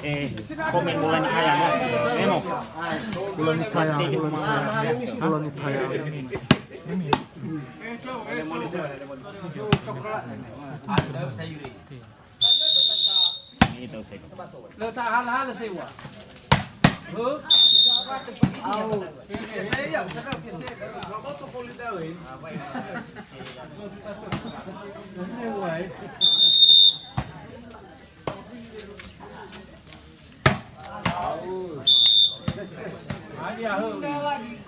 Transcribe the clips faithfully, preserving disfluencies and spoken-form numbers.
Eh, komen bola ni kaya, ya. Emo. Bola ni kaya, bola ni kaya. Bola ni kaya. Ini tahu saya. Lö ta'ahalahale sebua. Huh? Au. Hadia, huh?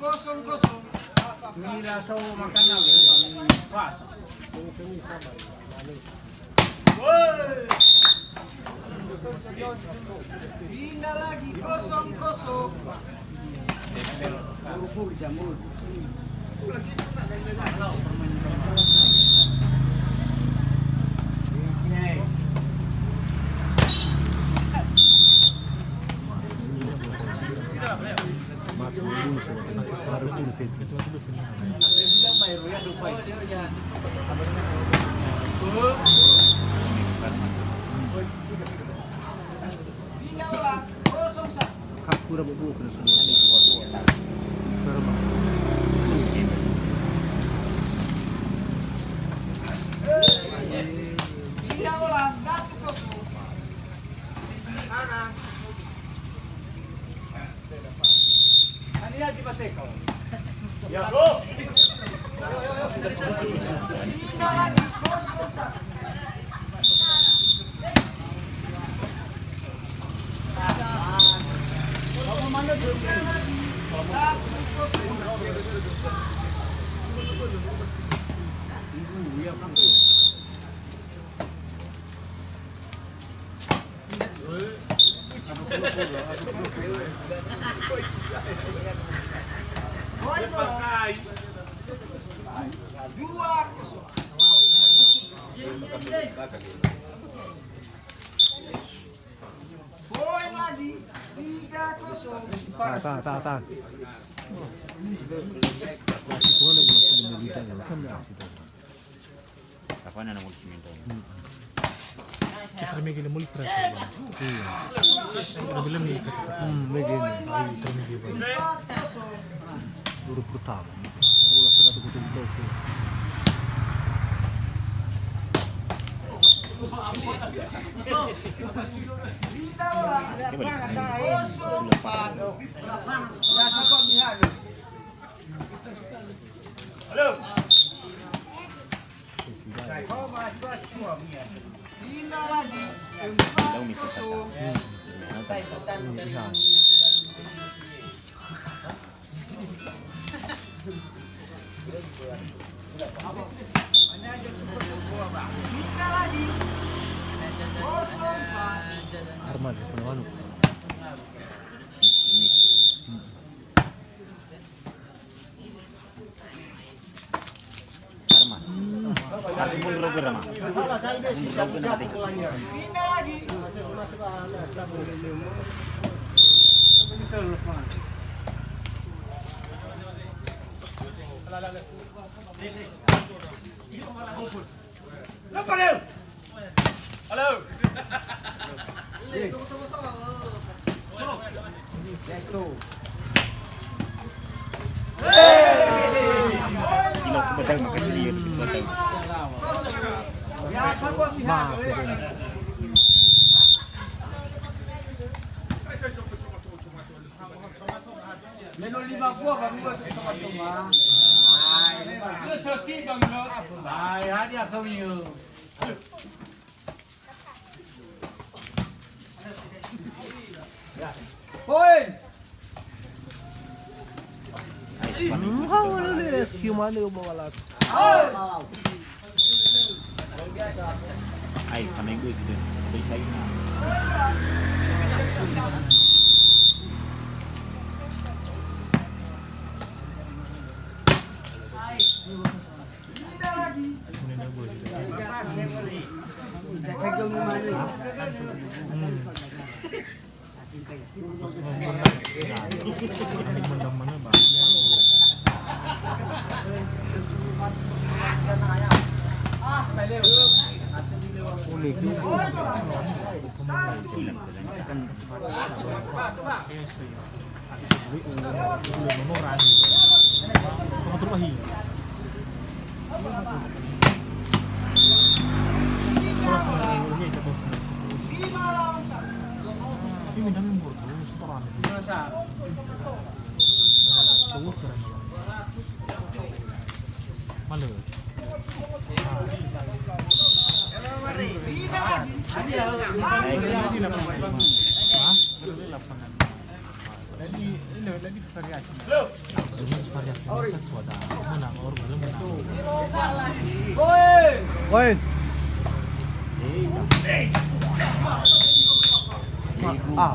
Kosong kosong. Inilah show makanan. Pas. Pindah lagi, kosong kosong. Kapura bobo kena semua. Karma. Satu kosong. Ana. Ani lagi, Mas Eko. Ya, bro. Poin lagi, tiga kosong. Tahan, tahan, tahan, tahan. Masih tuan yang belum, belum bisa, ya. Kan ya, sudah. Kapan ada multi mental? Hmm. Kita megi le multi press. Iya. Kita bilang ni. Hmm, megi ni. Ayo, kita megi, Bang. Baru pertama. Bola tengah tu betul-betul. Halo. Arman, ya, penuh anu. Arman. Arman mundur, Arman. Mundur, Arman. Halo. Ilo, betul, makanya dia betul. Meno lima buah baru gua setengah-setengah. Hai, lu soti bang lo. Hai, hadi aku yo. Poin. Hmm, hao le, siu mane bawa latu. Ai, kami gue gitu. Baik lagi. Oi. Ah.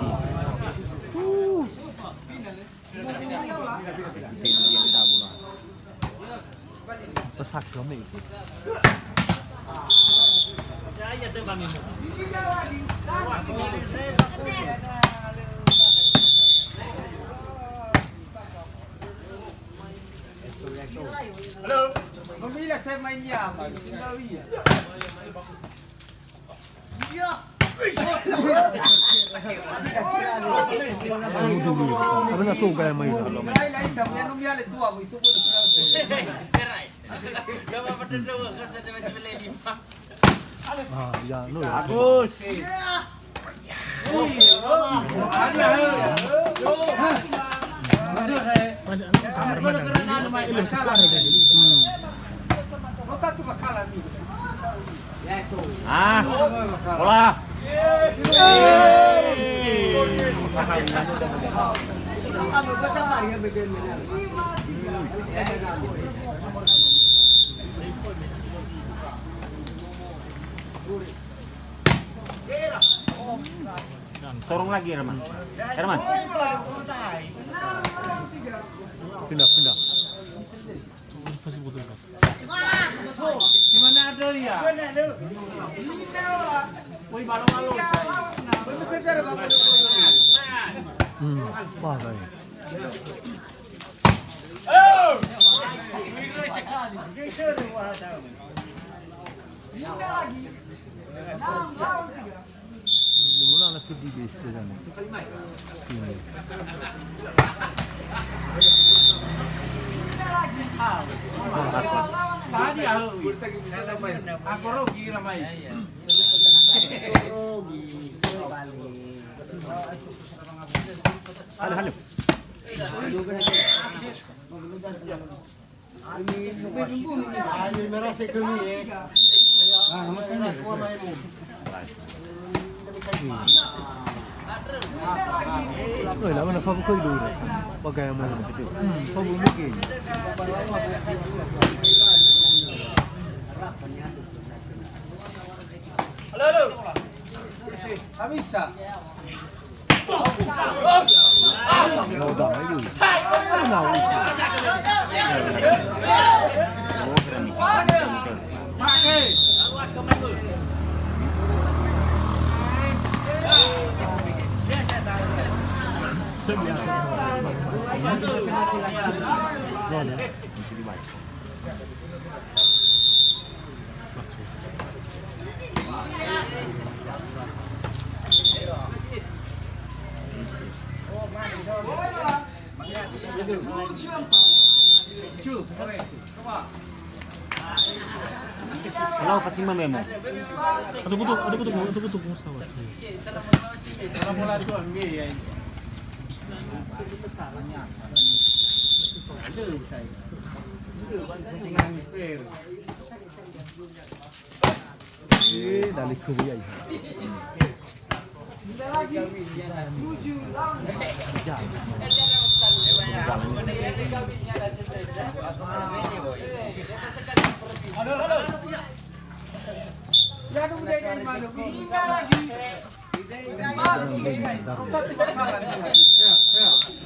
Pesakit kami itu. Halo. Pemila saya main ya, Pak. Tinggal iya. Iya. Apa nak suka yang main? Lain, lain, tapi yang numi ale tua, itu pun. Berai. Gak apa-apa, dah, dah, dah, dah, dah, dah, dah. Ah, ya, no, ya. Bagus. Ah, bola. Sorong lagi, Herman. Herman. Pindah, pindah. Di mana ada ya? Woi, malu-malu. Hmm, wah, baik. Dimana lagi di desa sana? Sini. Tadi aku, aku rugi ramai. Halo, halo. Ayo, merasa kami, eh. Ah, makanya. Oi, la mana fabu koi dulu. Pakai yang mana? Hmm, fabu mungkin. Halo, halo. Kamisa. Kalau kasih mama mau. Ada kutuk, ada kutuk, ada kutuk, ada kutuk. Eh, dari Korea.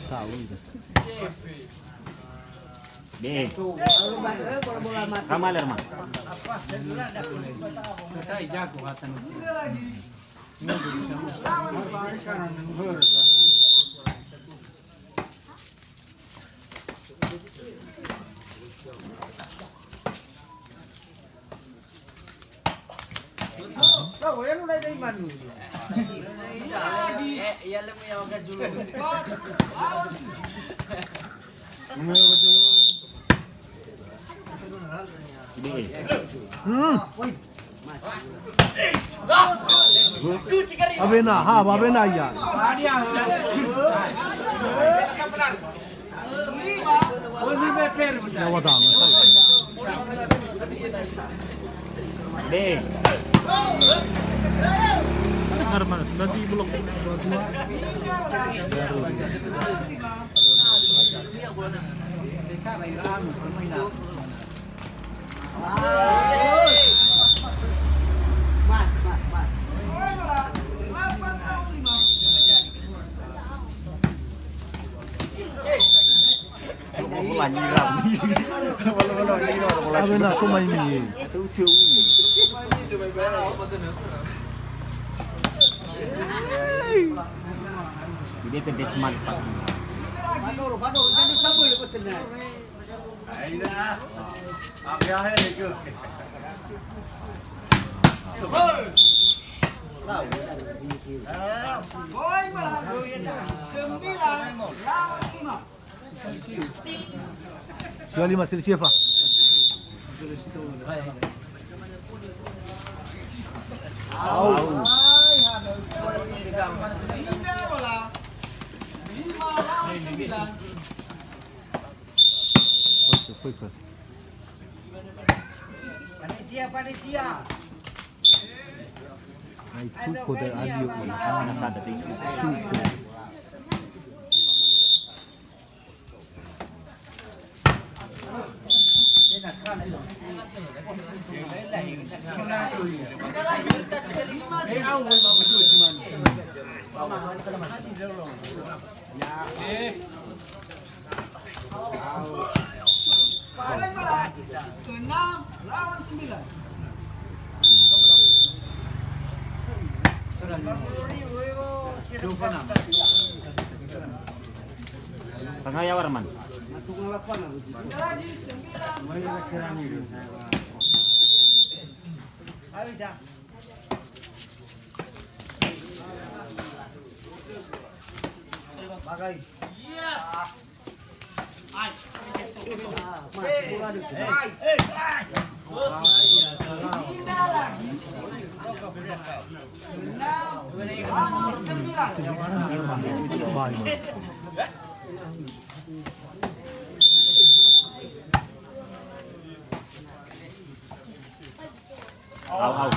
Tahu itu. Be. Sama lerma. Hmm. Awena, ha, awena ia. Yawa danga. Be. Karena sudah di blok dua dua. Awena so maini ye. Jadi tebes mantap. Sembilan lawan lima. Siwa lima, selisih, Fa. Au. Lima lawan sembilan. Panitia, panitia. Nah, itu kode radio ini. Enam lawan sembilan. Tengah ya, Warman. Bagai. Au, au.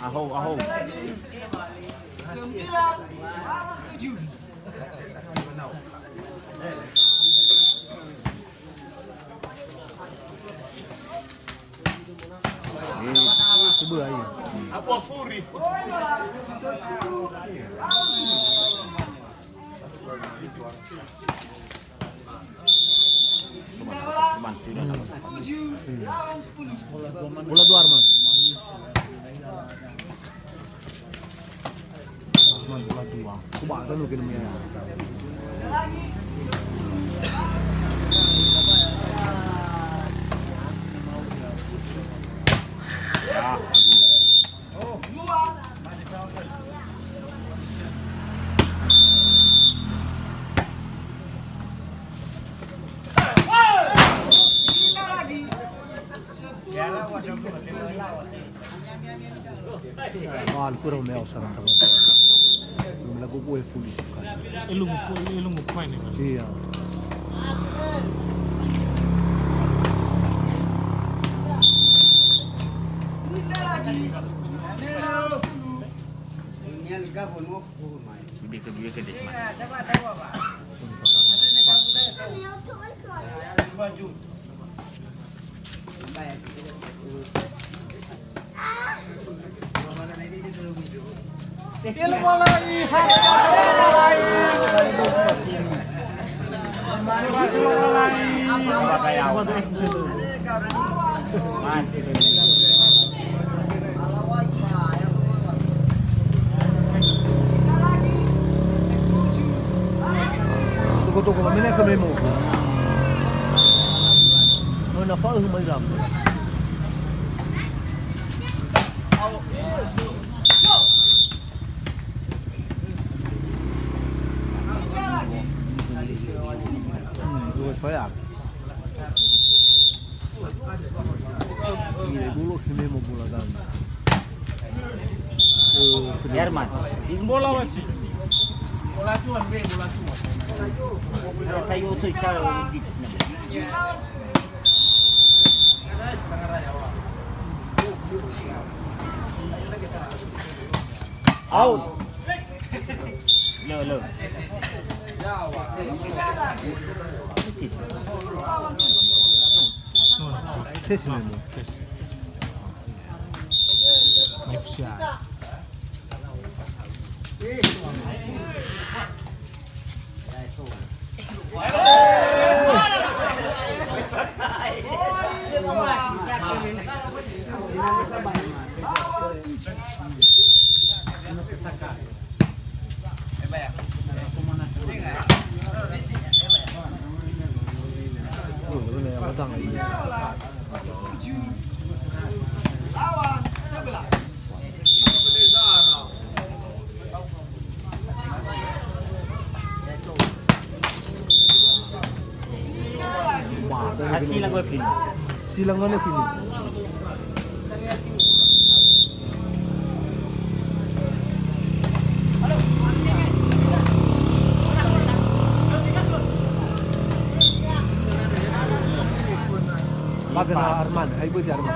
Ahou, ahou. Eh, coba air. Apa furi? Teman, teman, sudah. Hmm. Bola dua, Arman. Arman, bola dua. Coba, ada lu kena main. Ah, bagus. Wah, ancora non è ossa, non è ossa. Non me la go-, go e pulì. E lungo, e lungo qua ne va. Sì, ah. Lebih ke, lebih ke deh, Mas. Iya, siapa tahu apa? Ada yang kamu tahu. Baju. Baik. Toko-toko, mena ke memo. Oh, na faʻahu mai ram. Hmm, due fire. Mire dulu si memo bola dan. Eh, Herman. Bola wasi. Bola tuan, be, bola tuan. Kalau kayu tu, saya. Out. Lo, lo. Tes, tes. Lawan sebelas. Silang le fini. Bagi na Arman, hai besi Arman.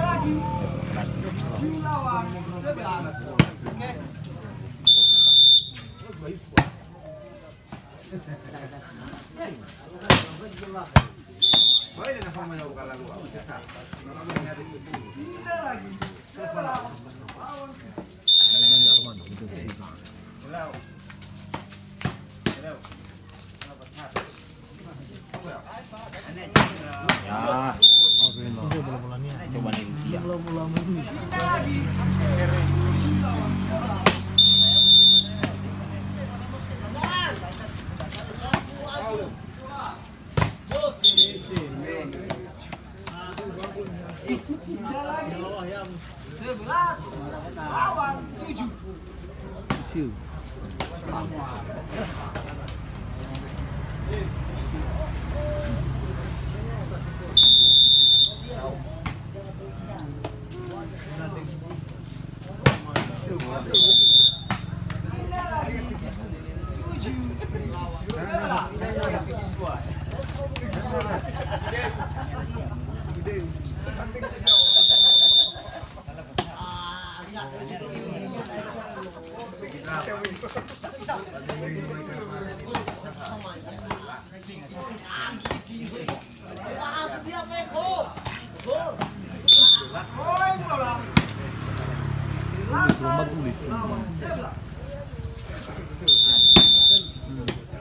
Ya. Coba nih, ya. Sebelas lawan tujuh. Siu.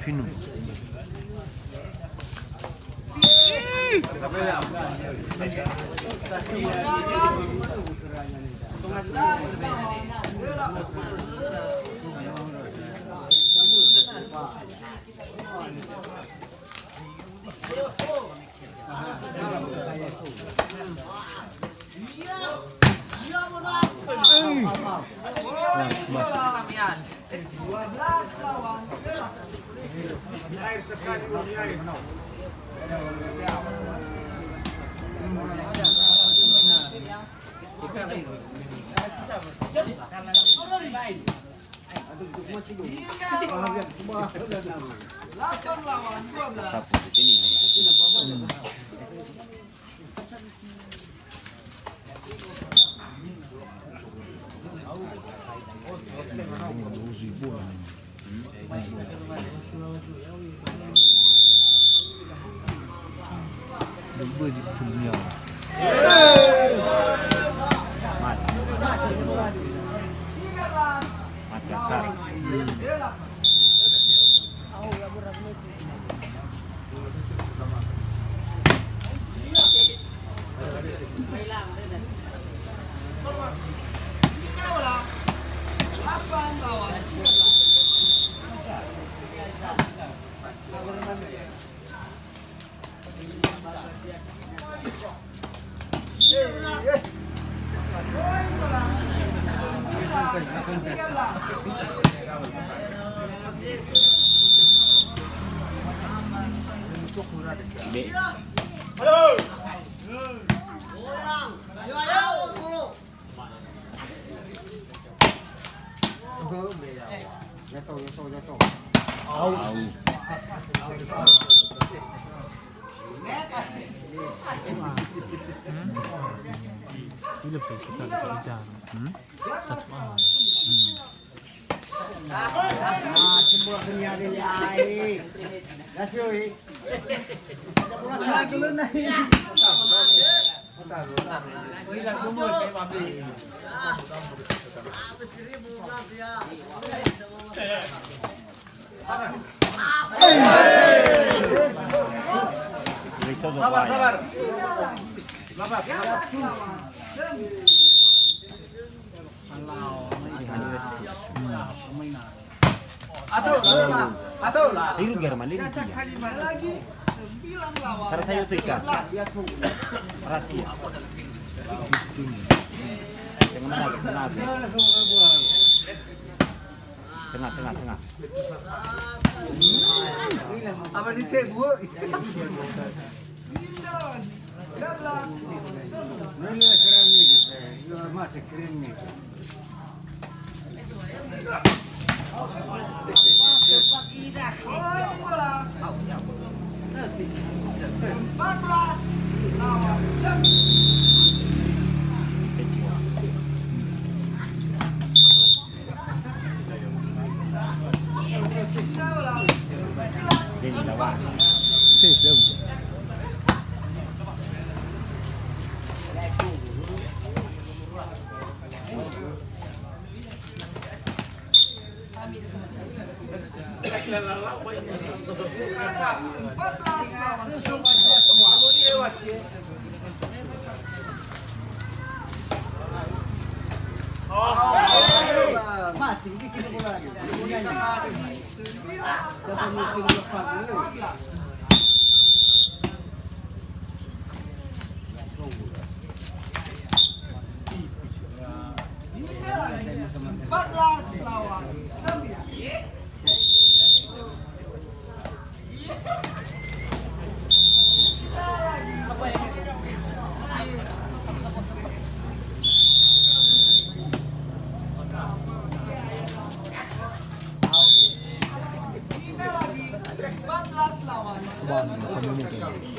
Finu. Jatuh, jatuh, jatuh. Au. Hmm? Sila bisa kita bicara. Hmm? Satu A. Hmm. Ah, semua keniaran ni ai. Lasui. Lasui. Sabar, sabar. Sabar. Atau lah, atau lah. Ayo, biar mandi dia. Karena saya itu ikan. Rahasia. Tengah mana? Tengah. Tengah, tengah, tengah. Apa di teh, Bu? Empat belas lawan sembilan. Empat belas lawan sembilan. Empat belas lawan sembilan.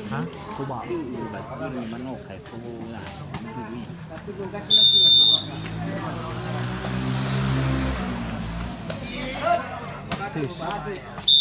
Hah? Coba. Ini manuk, kayak tuh, nah, ini. Tis.